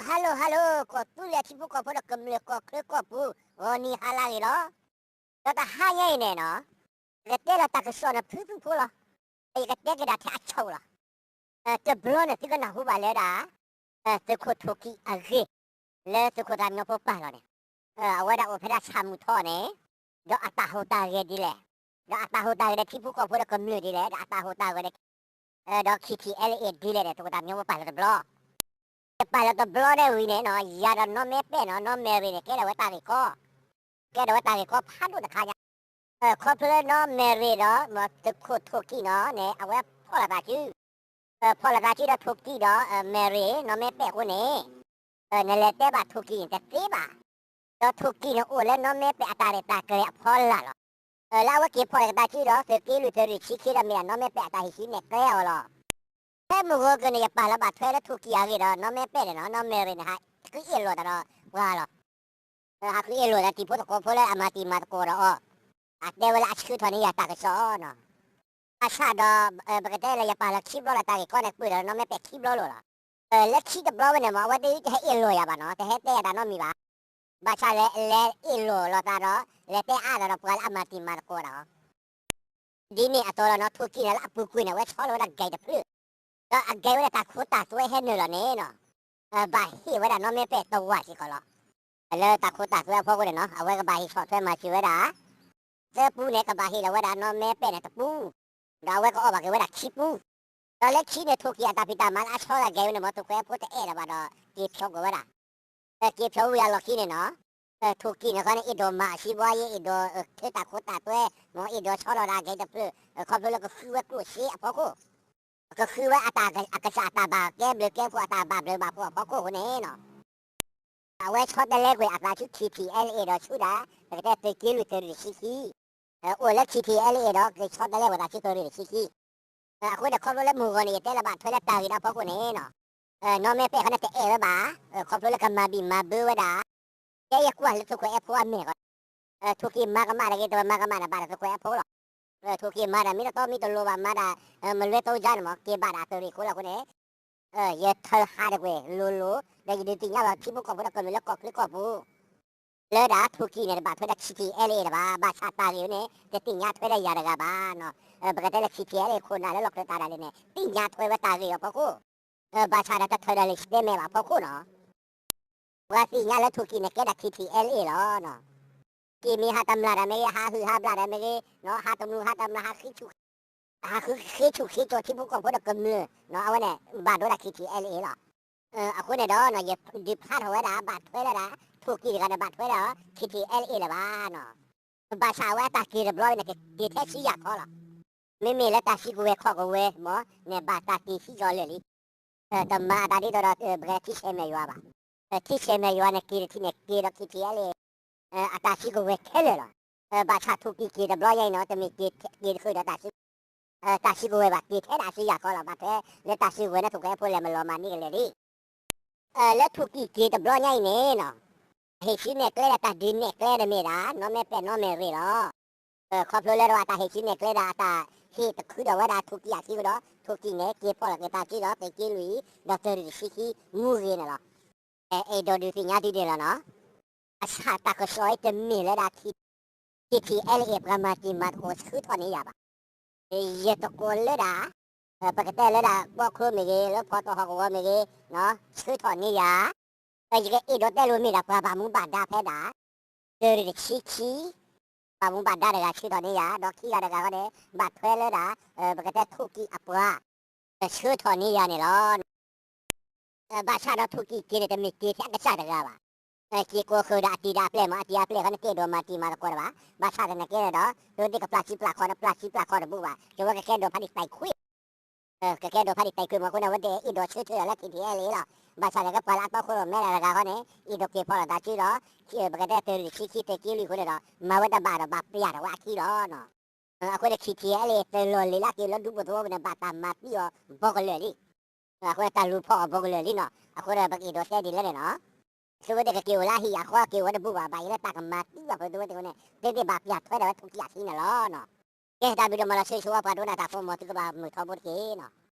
ဟါလိၤ ဟါလိၤ ကီၢ်သူလ့ၤထံဖိကီၢ်ဖိဒီးကမျၢၢ်ကီၢ်ချၢကီၢ်ပူၤ ဂီၤနံၤဟါလၢအဂ့ၤလီၤ. ဒီးတဟါညါအံၤန့ၣ်နီၤ, ယကတဲလီၤတၢ်ကစီၣ်န့ၣ်ဖုၣ်ဖုၣ်ဖိလီၤ. ယကတဲကဒါထဲအဆိလီၤ. တဘျီန့ၣ် သုကနၢ်ဟူဘၣ်လၢဒၣ် သုးခိၣ်ထိၣ်ကံၢ်အဂ့ၢ် လၢသုးခိၣ်သးမံဖိပာ်လီၤန့ၣ်, အဝဲဒၣ်အိၣ်ဖဲဒၣ်ဆၣ်မုၢ်ထီၣ်န့ၣ်, ဒီးအတၢ်ဟူးတၢ်ဂဲၤဒ်လဲၣ်, ဒီးအတၢ်ဟူးတၢ်ဂဲၤဒီးထံဖိကီၢ်ဖိဒီးကမျၢၢ်ဒ်လဲၣ်, ဒီးအတၢ်ဟူးတၢ်ဂဲၤဒီး ဒီး ခံထံၣ်အဲလ်အ့ ဒ်လဲၣ်န့ၣ် သုးခိၣ်သးမံဖိပာ်လီၤတဘျီ. ယပာ်လီၤတဘျီန့ၣ်ဝံၤန့ၣ်နီၤ, ယၤဒီးနီၢ်မဲပဲၢ်နီၤ, နီၢ်မဲရ့န့ၣ် ကဲထီၣ်ဝဲတၢ်ဂ့ၢ်ကီ, ကဲထီၣ်ဝဲတၢ်ဂ့ၢ်ကီဖးဒိၣ်တခါညါ. ခီဖျိလၢနီၢ်မဲရ့ဒီး သုးခိၣ်ထိၣ်ကံၢ်နီၤန့ၣ် အဝဲဖီၣ်လိာ်သးစု ဖီၣ်လိာ်သးစုဒီးထိၣ်ကံၢ်ဒီး မဲရ့ နီၢ်မဲပဲၢ်အဃိန့ၣ်, နလဲၤတဲဘၣ်ထိၣ်ကံၢ်န့ၣ်တသ့ဘၣ်. ဒီးထိၣ်ကံၢ်န့ၣ်အိၣ်လၢနီၢ်မဲပဲၢ်အတၢ်ရဲၣ်တၢ်ကျဲၤအဖီလာ်လီၤ. လၢအဝဲက့ၤဖီၣ်လိာ်သးစုဒီး သုးက့လွံၢ်သုးရ့ၣ်ဆံခံဒီးမ့ၢ်ဒၣ်နီၢ်မဲပဲၢ်အတၢ်ဟ့ၣ်ဆံနဲၣ်ကျဲအီၤလီၤ. ဖဲမုၢ်ဂီၤကန့ၣ် ယပာ်လီၤဘၣ်ထွဲလၢထိၣ်ကံၢ်အဂ့ၢ်ဒီး နီၢ်မဲပဲၢ်န့ၣ်နီၤ, နီၢ်မဲရ့န့ၣ် ဟးဃုအ့ၣ်လိာ်သးဒီးပှၤလီၤ. ဟးဃုအ့ၣ်လိာ်သးတံၤဖိသကိးဖိလၢအမၤတံၤမၤသကိးဒီးအီၤ, အတဲဝဲလၢအဆှၢထီၣ်န့ၢ်ယၤတၢ်ကစီၣ်နီၤ. ဘၣ်ဆၣ်ဒီး ပကတဲလၢယပာ်လီၤခံဘျီလီၤ တၢ်ဂ့ၢ်ကီန့ၣ် ပှ့ၤဒီးနီၢ်မဲပဲၢ်ခံဘျီလိာ်လီၤ. လၢခံတဘျီဝဲန့ၣ်မ့ၢ် အဝဲသ့ၣ်တဟဲအ့ၣ်လိာ်ယၤဘၣ်နီၤ, တဟဲတဲယၤတၢ်နီတမံၤဘၣ်. ဘၣ်ဆၣ်လၢ လဲၤအ့ၣ်လိာ်လိာ်သးဒီး လဲၤတဲအါသးဒီးပှၤလၢအမၤတံၤမၤသကိးဒီး ဒ်န့ၣ်အသိးလီၤနီၤ, ထိၣ်ကံၢ်န့ၣ်လၢအပူၤကွံာ်န့ၣ် အဝဲဆီလီၤဝဲဒၣ်ဂဲၤတဖျၢၣ်, ဒီးအဂဲၤဝဲဒၣ်တၢ်ခိတၢ်သွဲဟဲနုာ်လီၤန့ၣ်နီၤ, ဘၣ်ဟ့ၣ်ဝဲဒၣ်နီၢ်မဲပဲၢ်တဝၢ်စ့ၢ်ကီးလီၤ. လၢတၢ်ခိတၢ်သွဲအဖီခိၣ်န့ၣ်နီၤ, အဝဲကဘၣ်ဟ့ၣ်ဆီၣ်ထွဲမၤစၢၤဝဲဒၣ် သၢပူန့ၣ် ကဘၣ်ဟ့ၣ်လီၤဝဲဒၣ်နီၢ်မဲပဲၢ်န့ၣ်တပူ, ဒီးအဝဲကအီၣ်ဘၣ်က့ၤဝဲဒၣ်ခံပူ, ဒီးလၢခံန့ၣ် ထိၣ်ကံၢ်အတၢ်ဖံးတၢ်မၤလၢအဆီလီၤဂဲၤဝဲန့ၣ်မ့ၢ် သုးခိၣ်အဲၣ်ဖိတအဲၣ်လၢၤဘၣ်ဒီး က့ၤဖျိးကွံာ်ဝဲဒၣ် က့ၤဖျိးဝံၤအလီၢ်ခံန့ၣ်နီၤ, ထိၣ်ကံၢ်န့ၣ်ခီန့ၣ် အဲၣ်ဒိးမၤအစံးဘှါယဲ အဲၣ်ဒိးထဲတၢ်ခိတၢ်သွဲ, မ့ၢ်အဲၣ်ဒိးဆီလီၤဒၣ်ဂဲၤတဖျၢၣ်, ခီဖျိလၢကဃုဝဲကျိၣ်စ့အဖီခိၣ်, ကဃုဝဲအတၢ်ကစၢ်အတၢ်ဘၣ်ကဲဘျုးကဲဖှိၣ် အတၢ်ဘၣ်ဘျုးဘၣ်ဖှိၣ်အဖီခိၣ်အဃိန့ၣ်နီၤ, အဝဲဆီတလဲကွံာ်အသးဆူ ခံထံၣ်အဲလ်အ့ ဒီးဆူဒၣ် ပကတဲသုးက့လွံၢ်သုးရ့ၣ်တဆံခံ, အိၣ်လၢ ခံထံၣ်အဲလ်အ့ ဒီးကဆီတလဲကွံာ်အသးဆူသုးရ့ၣ်တဆံခံ အဃိန့ၣ် ခီဖျိလၢမုၢ်ဂီၤန့ၣ် ယတဲလီၤဘၣ်ထွဲလၢတၢ်ဂ့ၢ်ဒီးအဖီခိၣ်န့ၣ်နီၤ, နီၢ်မဲပဲၢ်ခီန့ၣ်တအဲၣ်ဝဲဘၣ်, ခီဖျိလၢကမၤဘံၣ်မၤဘၢဝဲဒၣ်, ကဲယကွၢ်လၢသုးခိၣ်အဲၣ်ဖိအမဲာ်ဃီ, ထိၣ်ကံၢ်မၤကမၣ်တဂ့ၤ တမၤကမၣ်န့ၣ် ဘၣ်ဒီးသုးခိၣ်အဲၣ်ဖိလီၤ. ထိၣ်ကံၢ်မၤဒီးမ့ၢ်တတီမ့ၢ်တလိၤဘၣ် မၤဒၣ် မလွဲသုံးကြားန့ၣ်မ့ၢ် က့ၤဘၣ်ဒၣ်သုးရ့ၣ်ခိလီၤအဃိန့ၣ်, ယထၢဟးတကွံာ်လိၤလိၤ ဒီးယဒုးသ့ၣ်ညါဘၣ်ထံဖိကီၢ်ဖိဒီးကမျၢၢ်လၢကီၢ်ချၢကီၢ်ပူၤ လၢဒၣ်ထိၣ်ကံၢ်န့ၣ် တဘၣ်ထွဲဒၣ် ခံထံၣ်အဲလ်အ့ တဘၣ်, ဘၣ်ဆၣ်တၢ်ဂ့ၢ်ဝဲန့ၣ် တသ့ၣ်ညါထွဲဒၣ်ယၤတဂၤဘၣ်နီၤ. ပကတဲလၢ ခံထံၣ်အဲလ်အ့ ခိၣ်နၢ်လၢလီၢ်ခၢၣ်သးဒၣ်လဲာ်န့ၣ် သ့ၣ်ညါထွဲဝဲတၢ်ဂ့ၢ်အဖီခိၣ်, ဘၣ်ဆၣ်ဒီးတထၢဒၣ်လၢ statement ဘၣ်အဖီခိၣ်နီၤ. ပှၤသ့ၣ်ညါလၢထိၣ်ကံၢ်န့ၣ် ကဲဒၣ် ခံထံၣ်အဲလ်အ့ လီၤ. က့ၤမ့ၢ်ဟးတမျၢ်ဒၣ်မ့ၢ်ဂ့ၤ, ဟးဟုၣ်ဟးဘျၣ်ဒၣ်မ့ၢ်ဂ့ၤ, ဟးတမုာ်ဟးတမျၢ် ဟးဃ့ဆူၣ်ဃ့ကၠီၤထံဖိကီၢ်ဖိဒီးကမျၢၢ်, အဝဲန့ၣ် ဘၣ်ဒိဒၣ် ခံထံၣ်အဲလ်အ့ လီၤ. အဃိန့ၣ်ဒီး ယဒုးဖျါထီၣ်ဝဲဒၣ် ဘၣ်ထွဲလၢဒၣ် ထိၣ်ကံၢ်တဂၤန့ၣ် ဘၣ်ထွဲလၢ ခံထံၣ်အဲလ်အ့ လၢၤဘၣ်နီၤ. ဘၣ်ဆၣ်အဝဲအတၢ်က့ၤတဘျီန့ၣ် ကက့ၤထဲဆူယၤခီလီၤ. မ့မ့ၢ်လၢတၢ်စုကဝဲၤခီၣ်ကဝဲၤမ့ၢ်န့ၣ် ဘၣ်တၢ်က့ၤဆူယၤလၢာ်လံ. တမၤအသးဒ်သိးဒီး ပကထံဆဲးမဲာ်ယွၤဘၣ်. ထံဆဲးမဲာ်ယွၤန့ၣ် က့ၤတထံၣ်န့ၣ် က့ၤဒီး ခံထံၣ်အဲလ်အ့ အတၢ်စုကဝဲၤခဲလၢာ်လီၤ. ဘၣ်ဆၣ်ထိၣ်ကံၢ်က့ၤတဘျီညါအံၤနီၤ တမ့ၢ်က့ၤဃုာ်ဒီးတၢ်စု တၢ်စုကဝဲၤဘၣ် က့ၤထဲဒၣ်ဆူယၤခီလီၤ. ဘၣ်ထွဲလၢတၢ်စုကဝဲၤန့ၣ် ထိၣ်ကဝဲၤဖိလဲၤမၤလီၤမၤနံၤကလဲာ်လံ. လၢထိၣ်ကံၢ်က့ၤတဘျီညါအံၤန့ၣ်နီၤ ဟ့ၣ်ဆူနဲၣ်ကျဲဒီးတၢ်ဒုးနဲၣ်ကျဲဒီးမ့ၢ်ဒၣ် နီၢ်မဲပဲၢ်နီၢ်မဲရ့ၣ်လီၤ. ခီဖျိလၢအတၢ်ဟ့ၣ်ဆူနဲၣ်ကျဲဒီးအတၢ်ဟ့ၣ်တခုဒီးဝဲဒၣ် ထိၣ်ကံၢ်အခံဒီး ထိၣ်ကံၢ်န့ၣ် က့ၤဖီၣ်လီၤက့ၤသးစုဒီး သုးက့လွံၢ် ဒီးသုးရ့ၣ်တဆံခံ မူဂ့ၤန့ၣ်လီၤ. အဲၣ်ဒိးဒုးသ့ၣ်ညါသုဒ်န့ၣ်လီၤနီၤ. ဘၣ်ဆၣ်တၢ်ကစီၣ်အံၤတမ့ၢ်လၢဒၣ် ခံထံၣ်အဲလ်အ့ ပှၤမၤတံၤမၤသကိးဆှၢထီၣ်န့ၢ်ယၤဘၣ်. ယသကိးလၢဒၣ် ပကတဲလၢဒၣ် ကီၢ်ချၢမ့ၢ်ဂ့ၤ လၢဖီတီဟီၣ်ကဝီၤမ့ၢ်ဂ့ၤ ဆှၢထီၣ်န့ၢ်ယၤ. ယကအဲၣ်ဒိးတဲလိာ်မ့ၢ်ဒၣ် ပှၤဘၣ်မူဘၣ်ဒါဖဲဒၣ် သုးရ့ၣ်တဆံခံ ဘၣ်မူဘၣ်ဒါတဂၤဆှၢထီၣ်န့ၢ်ယၤ ဒီးခံဂၤတဂၤဃီန့ၣ် ဘၣ်ထွဲလၢဒၣ် ပကတဲထိၣ်ကံၢ်အပှၤ ဆှၢထီၣ်န့ၢ်ယၤန့ၣ်လီၤ. ဘၣ်ဆၣ်ဒီးထိၣ်ကံၢ်က့ၤန့ၣ် တမ့ၢ်က့ၤထဲအကစၢ်တဂၤဘၣ်. က့ၤကိးဃုာ်ဒီးအတံၤဒီးအပျဲၢ်မ့ၢ် အတံၤအပျဲၢ်ဃီန့ၣ် တအဲၣ်ဒိးမၤတံၤမၤသကိးတဘၣ်. ဘၣ်ဆၣ်သနာ်က့န့ၣ်ဒီး သုဝဲသ့ၣ်ကပျၢ်စုပျၢ်ခီၣ်န့ၣ် ပျၢ်စုပျၢ်ခီၣ်တဘူၣ်ဘၣ်. ကဝဲကကဲဒိးဖးဒံးတံာ်ခွံ ကကဲဒိးဖးဒံးတံာ်ခွံမ့ၢ်အဃိန့ၣ် အဝဲသ့ၣ်အဲၣ်ဒိးဆၢထၢၣ်လၢ ခံထံၣ်အဲလ်အ့ လီၤ. ဘၣ်ဆၣ်သနာ်က့ ပှၤလၢအတီခိၣ်ရိၣ်မဲဒၣ်တဂၤဃီန့ၣ် အဲၣ်ဒိးက့ၤဖီၣ်လိာ်သးစုဒီး ပကတဲသုးရ့ၣ်တဆံခံ သုးက့လွံၢ်အဃိန့ၣ်ဒီး မၤဝဲတဘၣ်ဒီးဘၣ်ပျၢ်ထီၣ်ဝဲအခံလီၤ. အဃိန့ၣ် ခံထံၣ်အဲလ်အ့ တလီၢ်လံၤလၢက့ၤလၢဒူပူၤသဝီပူၤန့ၣ် ဘၣ်တၢ်မၤသံအီၤဘီကလၢာ်လံ. အဃိန့ၣ် တၢ်လူၤဖီၣ်အီၤဘီကလၢာ်လံနီၤ. အဃိဒီး ပကအဲၣ်ဒိးတဲဒ်လဲၣ်န့ၣ်နီၤ. သုဝဲသ့ၣ်ကက့ၤအိၣ်လၢအဟံၣ်အဃီ က့ၤအိၣ်ဝဲတဘူၣ်ဘၣ်. ဘၣ်ယိၣ်လၢတၢ်ကမၤသံဘၣ် ပသုဝဲသ့ၣ်အဃိန့ၣ် သုသ့ၣ်ဘၣ်ပျၢ်ထွဲဒၣ်ဝဲထိၣ်ကံၢ်အခံန့ၣ်လီၤ. ကဲ တၢ်ဘျုးဒိၣ်မးလီၤ. ဆၢဂ့ၤဆၢဝါပှၤဒိကနၣ်တၢ်ဖိမ့ၢ် သုကဘၣ်မုာ်ထီဘိတက့ၢ်နီၤ.